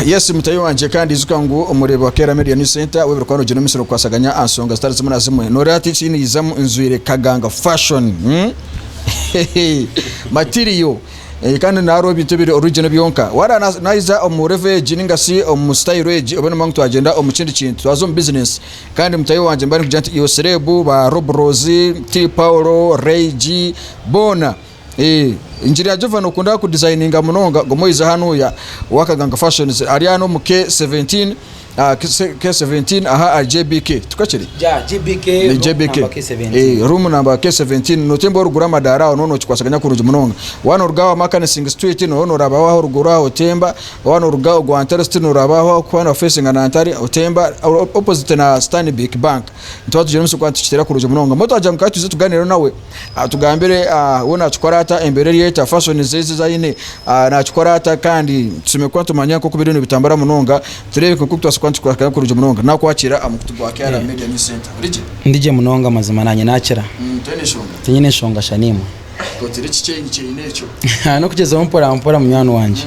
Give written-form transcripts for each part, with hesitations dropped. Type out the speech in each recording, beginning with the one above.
Yes mutahi wangye kandi ijuka ngu omureebi wa Keera Media News Center webare kuba nogyenda omumaisho nokukwasaganya aha nshonga zitari zimwe na zimwe. Noreeba hati eki naizamu njwaire Kaganga Fashion hmm? Material Eh, kandi nahariho ebintu ebiri original byonka. Wara naiza omu level egi ninga shi omu style egi obe nomanya ngu twagenda omu kindi kintu twaza omu business. Kandi mutahi wangye mba ndikugira nti iwe celeb ba Rob Rose, T Paulo, Ray G boona Engiri ya Jova nokunda ku designinga munonga guma oije hanuya owa Kaganga Fashions ari hanu omu K17 K17 aha ahari JBK tikwo kiri? Yeah, JBK Ni room JBK number K17. Room number K17 notemba oruguru amadaara aho noba nokikwasaganya kurungi munonga. Waaba noruga aho Makanising Street noba norabaho aho oruguru aho otemba, waaba noruga ogwa Ntare City norabaho aho kuba nofacinga na Ntare otemba opposite na Stanbic Bank. Nituba tugyire omutsyo kuba nitukiteera kurungi munonga. Mbwenu twagira ngu ka twije tugaaniire nawe atugambire we naakikora ata, embeera eri eta, fashoni ze ezi aine naakikora ata kandi tushemeriire kuba nitumanya nk'oku biriyo nibitambura munonga tureebe nk'oku twabaasa kuba nitukwatagana kurungi munonga. Naakwakiira aha mukutu gwa KR Media News Center. Ori gye? Ndi gye munonga mazima naanye naakira. Toine nshonga? Tinyine nshonga sha naimwe. Otire ekikyenyi kyeine ekyo. N'okugyezaho mpora mpora munywani wangye.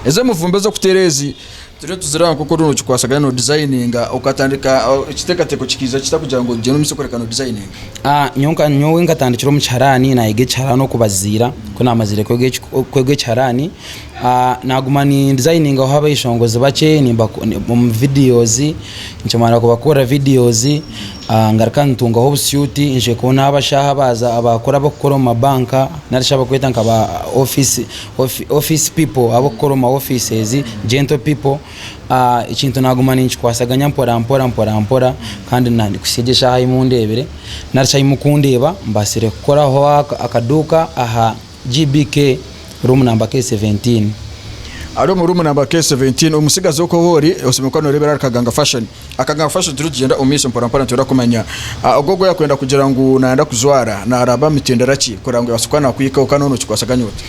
Ezi emuvumba ez'okuteera ezi Turiyo tuziraba nk'oku oriyo nokikwasaganya no designinga okatandika ekiteekateeko kikaija kita kugira ngu ogyende omu maisho kureka no designinga? Nyowe nyowe nkatandikira omu kiharani nayega ekiharani okubaziira ku namazire kwega kwega ekiharani naguma ni designingaho abeshongozi bakye omu videos nkimara kubakorera videos ngaruka ntungaho obusyuti nshwekeho n'abashaho abaaza abakora abakukora omu mabanka narishi abakweta nka ba office Office people abokukora omu ma offices, gentle people, ekintu naguma ninkikwasaganya mpora mpora mpora mpora kandi kuhitsya egi eshaaha ei mundebire narishi ahi mukundeeba mbaasire kukoraho akaduuka aha GBK room number K17. Ari omu room number K17 omutsigazi okwo ahu ori oshemereire kuba noreebera ahari Kaganga Fashion. Akaganga Fashion turiyo nitugyenda omu maisho mpora mpora nitwenda kumanya ogwo ogu yakwenda kugira ngu nayenda kujwara naraba mitendera ki kureba ngu yabaasa kuba nakuhikaho kandi waaba nokikwasaganya ota?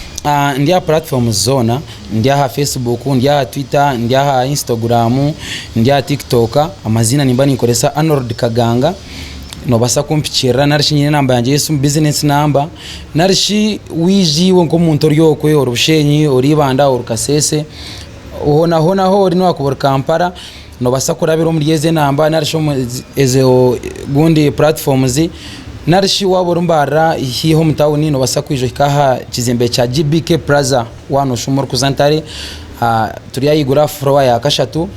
Ndi aha platforms zoona, ndi aha Facebook, ndi aha Twitter, ndi aha Instagram, ndi aha TikTok, amaziina nimba ninkoresa Arnold Kaganga, nobaasa kumpikirira nari shi nyine enamba yangye y'esimu business number, nari shi waija iwe nk'omuntu ori okwe ori Bushenyi, ori Ibanda, ori Kasese, hoona hoona ahu ori noba ori Kampala, Noobaasa kurabira omuri ezo enamba nari shi omu ezo gundi platforms nari shi waaba ori Mbarara haihi omu tawuni noobaasa kwija ohike aha kizimbe kya GBK Plaza waaba nooshuuma orikuza Ntare turi ahaiguru aha floor ya kashatu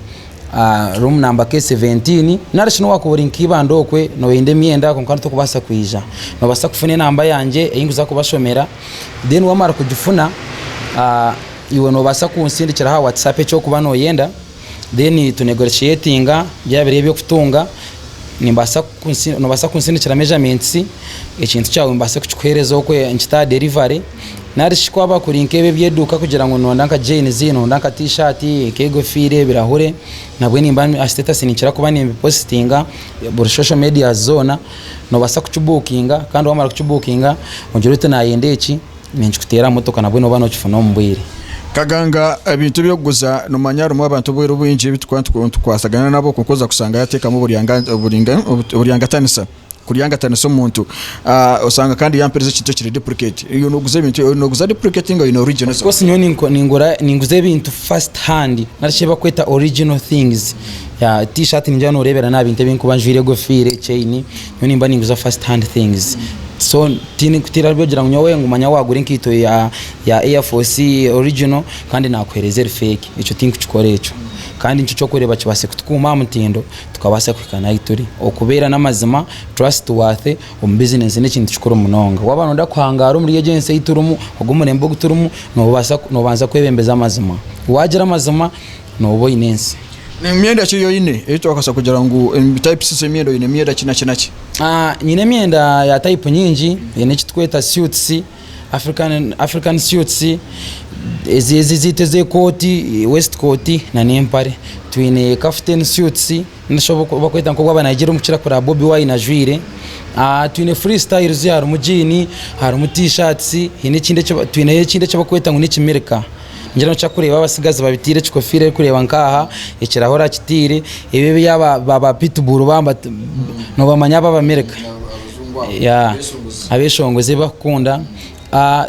room number K17 nari shi n'owakuba ori nka Ibanda okwe nooyenda emyenda kwonka torikubaasa kwija noobaasa kufuna enamba yangye ei ndikuza kubashomera then waamara kugifuna iwe noobaasa kunsindikira aha WhatsApp eki orikuba nooyenda. Then tu negotiatinga byaba biri eby'okutunga nimbaasa nobaasa kunsindikira measurements ekintu kyawe mbaase kukikuheereza okwe nkite aha delivery nari shi kwaba kuri nk'ebi eby'eduuka kugira ngu nonda nka jeans nonda nka t-shirt nk'egofiira ebirahure nabwe nimba aha status ninkira kuba nimbipositinga buri social media zoona nobaasa kukibuukinga kandi wamara kukibuukinga ogire oti nayenda eki. Ninkikuteera aha motoka nabwe nooba nookifuna omu bwire. Kaganga ebintu eby'okuguza nomanya harimu abantu obwire obwingi ebi turikuba nitukwasagana nabo kwonka oza kushanga yateekamu oburyangatanisa, kuryangatanisa omuntu osanga kandi yampereza ekintu ekiri duplicate. Iwe noguza ebintu noguza duplicate ninga oyine original? Of course nyowe ningura ninguza ebintu first hand nari shi ebi bakweta original things. T-shirt ningira noreebera n'aha bintu ebi ndikuba njwaire egofiira, chain, nyowe nimba ninguza first hand things. So tihaine ogira ngu nyowe ngu manya wagura enkaito ya air force original kandi nakuhereza eri fake, ekyo tinkukikora ekyo. Kandi nikyo kyokureeba kibaase kutukuuma aha mutindo tukabaasa kuhika n'ahu turi. Okubeera n'amazima, trustworthy omu bizinesi n'ekintu kikuru munonga. Waaba noyenda kuhangaara omuri egi ensi ei turimu, ogu omurembe ogu turimu, nobaasa kwebembeza amazima. Wagira amazima nooba oine ensi. Ni myenda ki ei oine ei twakubaasa kugira ngu types z'emyenda oine myenda ki naki naki? Nyine emyenda ya type nyingi, nyine eki turikweta suits, African, African suits, ezi ezi ezaitu ez'ekooti, waist coat n'empare. Twine kafuteni suits ninga shi obu barikweta nk'obw'Abanigeria orikukira kureeba Bobi Wine ajwaire. Twine free styles harimu jiini, harimu T-shirts, haine ekindi eki twineyo ekindi eki barikweta ngu n'ekimirika. Ningira nokira kureeba abatsigazi babiteire ekikofiira orikureeba nk'aha ekirahuri akiteire ebi ebyaba ba pitbull nobamanya abo abamerika abeshongozi ebi barikukunda.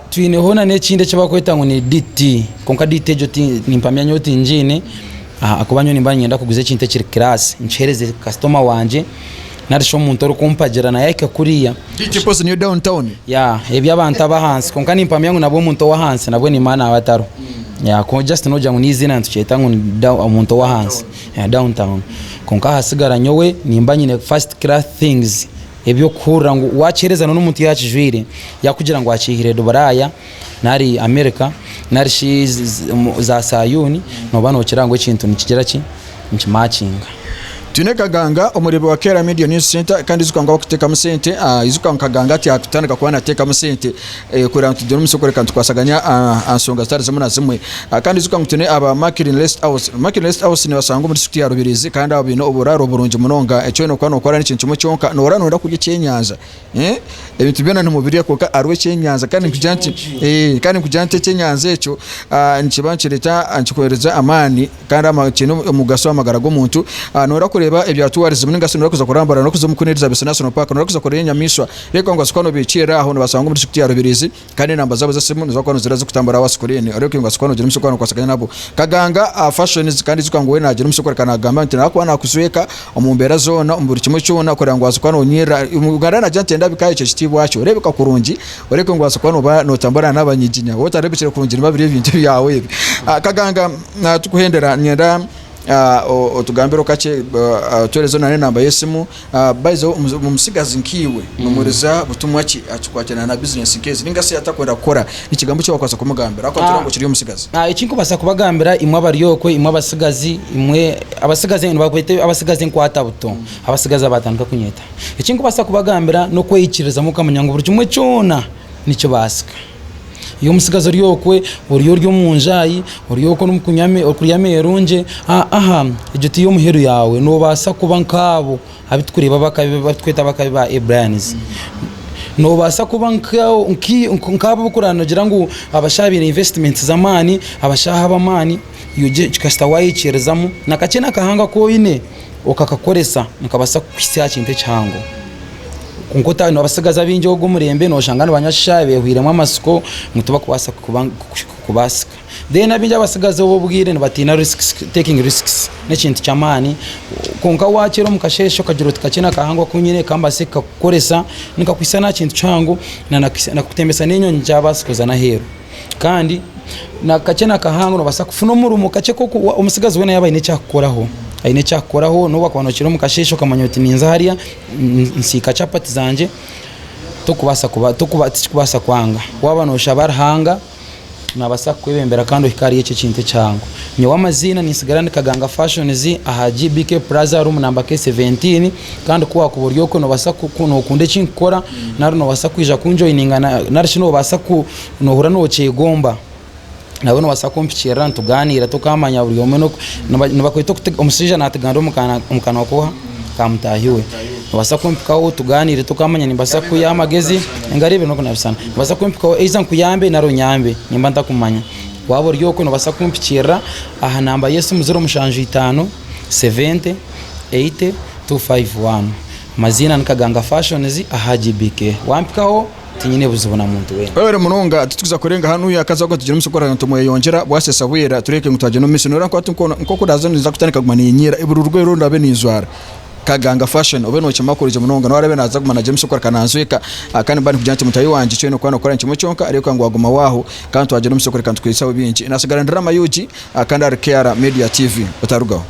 Twineho na n'ekindi eki barikweta ngu ni DT kwonka DT egyo nimpamya nyowe tingiine ahakuba nyowe nimba niinyenda kuguza ekintu ekiri class nkiheereze kasitoma wangye nari shi omuntu orikumpagira nawe yahika kuriya. DT post niyo down town? Yeah eby'abantu ab'ahansi kwonka nimpamya ngu nabwo omuntu ow'ahansi nabwo nimanya naaba atariho. Yeah kwonka just nogira ngu n'eiziina nitukyeta ngu ni omuntu ow'ahansi down town kwonka ahasigara nyowe nimba nyine first class things. Eby'okuhurira ngu waakiheereza n'omuntu yaakijwaire, yaakugira ngu akiihire Buraaya nari Amerika nari shi za Sayuuni, nooba nookira ngu ekintu nikigira ki? Nikimakinga. Twine Kaganga omureebi wa Keera Media News Centre kandi ijuka ngu abakuteekamu sente, ijuka ngu Kaganga hati yaatandika kuba naateekamu sente kureba ngu tugire omugisha kureka nitukwasaganya aha nshonga zitari zimwe na zimwe. Kandi ijuka ngu twine aba Makirin Rest House. Makirin Rest House nibashangwa omu disiturikiti ya Rubirizi kandi abo baine oburaaro burungi munonga. Eki oine kuba nookora n'ekintu kimwe kyonka, noorara nooyenda kurya ekyenyanja. Ebintu byona nimubirya kwonka hariho ekyenyanja kandi nikugira nti kandi nikugira nti ekyenyanja ekyo nikiba nikireeta nikikuheereza amaani kandi kiine omugasho aha magara g'omuntu. Nooyenda kureeba ebya tourism ninga shi nooyenda kuza kurambura, nooyenda kuza omu Queen Elizabeth National Park, nooyenda kuza kureeba enyamaishwa, reeba ngu baza kuba nibaikirira aho nibashangwa omu disiturikiti ya Rubirizi. Kandi enamba zaabo z'esimu niziba kuba nizira zikutambura aha sikurini orebe ngu kuba nogira omugisha kuba nokwasaganya nabo. Kaganga Fashions kandi ijuka ngu we nagira omugisha kureka nagamba nti nakuba nakujweka omu mbeera zoona omu buri kimwe kyona kureba ngu waza kuba nonyirira. Uganda nagira nti endabika ekyo ekitiibwa kyo rebeka kurungi orebe ngu waza kuba noba notambura n'abanyiginya waaba otarebekire kurungi nibiba biri ebintu byawe ebi. Kaganga tukuhendera niinyenda otugambire kakye otuheereze n'enamba y'esimu. By the way omutsigazi nkaiwe nomuhereza butumwa ki aha kikwatirana na bizinesi nk'ezi ninga shi atakwenda kukora nikigambo ki wakubaasa kumugambira ahakuba nitureeba ngu okiri omutsigazi. Eki nkubaasa kubagambira imwe abari okwe imwe abatsigazi imwe abatsigazi nibakweta abatsigazi enkwata buto abatsigazi abatandika kunyeta eki nkubaasa kubagambira n'okweyikirizamu okamanya ngu buri kimwe kyona nikibaasika. Iwe omutsigazi ori okwe, ori ori omu njaayi, ori okwe orikurya ameerungye, aa egyo tiyo muheru yaawe. Noobaasa kuba nk'abo abu turikureeba abu turikweta abakabi ba Ebrians. Noobaasa kuba nk'abo abu orikureeba noogira ngu abashaija baine investments z'amaani, abashaija ab'amaani, iwe kasita waayekyerezamu na kakye n'akahanga aku oine okakakoresa nikabaasa kukuhitsya aha kintu ekihango. Kwonka otari abatsigazi abaingi ogu omurembe noshanga nibanywa shaaha behwiremu amatsiko ngu tibakubaasa kubaasika. Then abaingi abatsigazi obu obwire nibatiina risks, taking risks n'ekintu ky'amaani kwonka wakyera omu kasheeshe okagira oti kakye n'akahangwa aku nyine kambaase kukakoresa nikakuhitsya n'aha kintu kihango nakakutembesa n'enyonyi kyabaasa kuza n'aheeru. Kandi nakakye nakahango nobaasa kufuna omurimo kakye koku omutsigazi weena yaaba aine eki arikukoraho, aine eki arikukoraho nobu wakuba nokira omu kasheeshe okamanya oti ninza hariya nsiika chapati zangye tokubaasa kuba tokuba tikikubaasa kwanga. Waaba noshaba Ruhanga nabaasa kukwebembera kandi ohike ahari ekyo ekintu ekihango. Nyowe amaziina nintsigara ndi Kaganga Fashions aha GBK Plaza room number K17 kandi ku wakuba ori okwe nobaasa ku nokunda eki nkukora nari nobaasa kwija kunjoyininga nari shi nobaasa ku nohurira nokyegomba nabwo nobaasa kumpikirira nitugaaniira tukamanya buri omwe n'oku nibakweta omushaija naatugambira omu kanwa k'oha? Ka mutaahi we. Nobaasa kumpikaho tugaaniire tukamanya nimbaasa kukuha amagezi engaro ibiri n'okunabisana. Nobaasa kumpikaho either nkuyambe nari onyambe nimba ntakumanya. Waaba ori okwe nobaasa kumpikirira aha namba y'esimu 075 70 80 251. Amaziina ni Kaganga Fashions aha GBK. Wampikaho. Tinyine buzibu na muntu weena. Webare munonga titukuza kurenga hanuya akazi ako tugire omusi kurara nitumweyongyera bwasesa bwira tureke ngu twagyenda omu maisho noreeba nka hati nkoku ndaza ninza kutandika kuguma ninyira buri rugoye oru ndabe ninjwara Kaganga fashion obe nokima kurungi munonga noreeba naza kuguma nagira omusi kureka nanjweka kandi nimba ndikugira nti mutahi wangye eki oyine kuba nokora nikimwe kyonka reeba ngu waguma waho kandi twagyenda omusi kureka nitukwisaho bingi nasigara ndi Rama UG kandi ahari KR Media TV otarugaho.